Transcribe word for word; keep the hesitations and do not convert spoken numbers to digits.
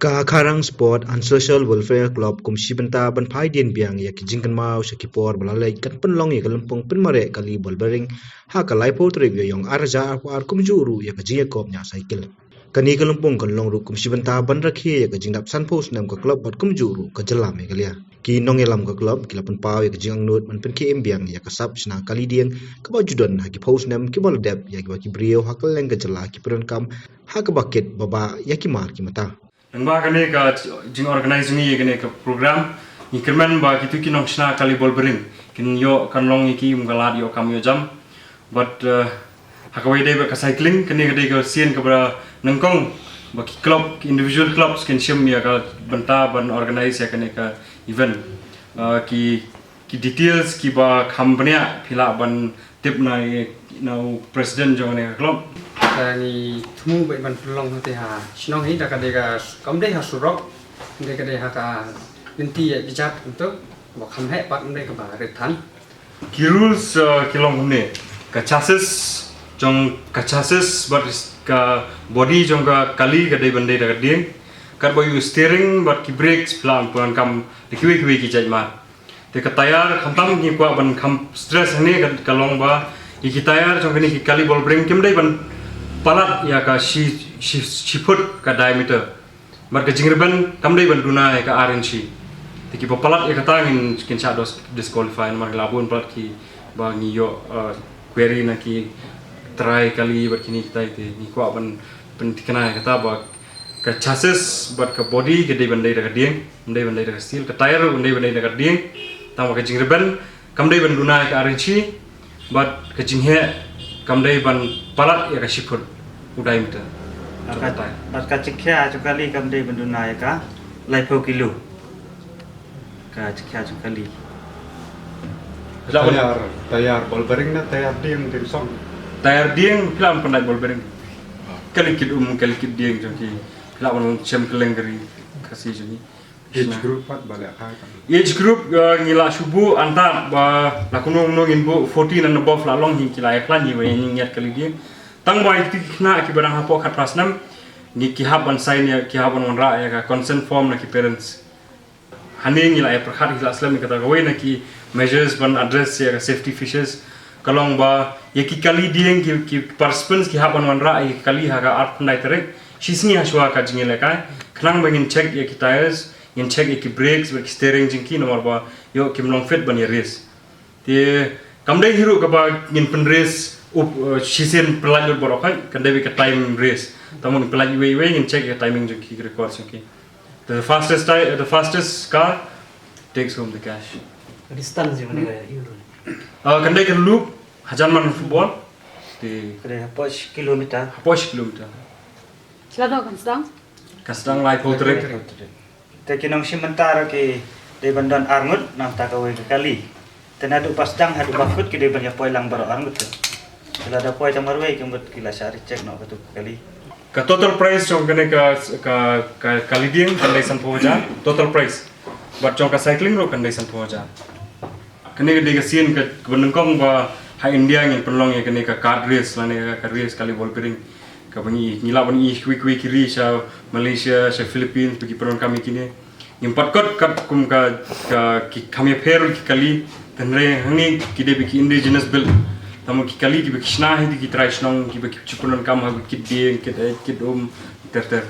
Ka Kharang Sport and Social Welfare Club kum shi bynta ban phai dien biang ïa ki jingkynmaw sha ki por ba la leit kan pynlong ïa ka lympung pynmareh kali ball bearing ha ka laiphew tarik Ïaïong ar hajar arphew ar kumjuh ruh ïa ka jingïakop ñiah cycle. Kane ka lympung kan long ruh kum shi bynta ban rakhe ïa ka jingdap sanphew snem ka club bad kumjuh ruh ka jylla Meghalaya. Ki nongïalam ka club ki la pynpaw ïa ka jingangnud ban pynkhie im biang ïa ka sap shna kali dieng kaba ju don ha ki phew snem kiba la dep ïa kiba ki briew ha kylleng ka jylla ki pyndonkam ha kaba kit baba ïa ki mar ki mata. Nangba kane ka jingorganize ngi ïa kane ka program, ngi kyrmen ba kitu ki nongshna kali ball bearing kin ïoh kan long ïa ki um ka lad ïoh kam ïoh jam. But uh, ha kawei dei ba ka cycling, kane ka dei ka sien kaba nyngkong ba ki club, ki individual clubs kin shim ïa ka bynta ban organize ïa kane ka event. Uh, ki ki details kiba kham bniah phi lah ban tip na i na u president jong kane ka club. Ka ngi thmu ba ban pynlong hangtei ha shnong hi da ka dei ka kam dei ha surok, dei ka dei ha ka lynti ïa bijat kumto ba kham heh pat dei kaba rit than. Ki rules uh, ki long kumne, ka chassis jong ka chassis bad ka body jong ka kali ka dei ban dei da ka dieng. Katba ïa u steering bad ki brakes phi lah ban pyndonkam da kiwei kiwei ki jait mar. Te ka tayar khamtam ngi kwah ban kham stress hangne ka, ka long ba ïa ki tayar jong kane ki kali ball bearing kim dei ban palat ïa ka shi, shi, shi phut ka diameter. Bad ka jingrben kam dei ban duna ïa ka ar inchi. Te kiba palat ïa kata ngin kin shah dos disqualify namar la bun palat kiba ngi ïoh uh, query na ki trai kali bad kine kitai te ngi kwah ban pynthikna ïa kata ba ka chassis bad ka body ka dei ban dei da ka dieng, dei ban dei da ka steel, ka tayar ruh dei ban dei da ka dieng. Tangba ka jingrben kam dei ban duna ïa ka ar inchi bad ka jingheh kam dei ban palat ïa ka shi phut u diameter. Bad ka, bad ka jingkhia jong kali kam dei ban duna ïa ka laiphew kilo. Ka jingkhia jong kali. Tayar, tayar ball bearing ne tayar dieng dieng song. Tayar dieng phi lah ban pyndait ball bearing. Kali kit um kali kit dieng jong ki. Phi lah ban shem kylleng ka ri Khasi jong ki. Age group pat ba leh kai kan. Age group uh, ngi lah shu buh antad ba la kumno kumno ngin buh fourteen and above lah long hi ki la ïakhlaiñ hi ba ngi ngiat kali dieng. Tangba ïa ki khynnah kiba dang hapoh khatphra snem ngi ki hap ban sign ïa ki hap ban wanrah ïa ka consent form na ki parents. Hangne ngi la ïa pyrkhat ngi la slem ïa kata kawei na ki measures ban address ïa ka safety features. Ka long ba ïa ki kali dieng ki, ki participants ki hap ban wanrah ïa ki kali ha ka arphew khyndai tarik. Shisngi hashwa ka jingïalehkai. Khnang ba ngin check ïa ki tires, ngin check ïa ki brakes, bad ki steering jong ki namar ba ïoh kim long fit ban ïa race. Te kam dei hi ruh kaba ngin pynrace up uh, shisien pynlait lut baroh khoit, kan dei beit ka time race. Tangba ngin pynlait iwei iwei ngin check ïa ka timing jong ki, ki records jong ki. The fastest time, the fastest car takes home the cash. Ka distance jong kane ka hi ruh. Uh, kan dei ka loop hajan man football. Te ka dei hapoh shi kilometer. Hapoh shi kilometer. Sla do kan sdang? Kan sdang laiphew tarik. Te ki nongshim bynta ruh ki dei ban don ar ngut na bynta kawei ka kali. Te naduh ba sdang haduh ba kut ki dei ban ïa poi lang baroh ar ngut te. Ki la da poi tang marwei ki mut ki la shah reject noh katu ka kali. Ka total price jong kane ka, ka, ka kali dieng kan dei sanphew hajar total price. Bad jong ka cycling ruh kan dei sanphew hajar. Kane ka dei ka sien ka, kaba nyngkong ba ha India ngin pynlong ïa kane ka kart race lane ka, ka race kali ball bearing. Kaba ngi, ngi lah ban ïohi kiwei kiwei ki ri sha Malaysia, sha Philippines, ba ki pyndonkam ïa kine. Ngim pat kot katkum ka, ka, ki kham ïapher ki kali, hynrei hangne ki dei beit ki indigenous built. Tangba ki kali kiba ki shna hi ki trai shnong, kiba ki ju pyndonkam ha kit dieng, kit eh, kit um, ter ter.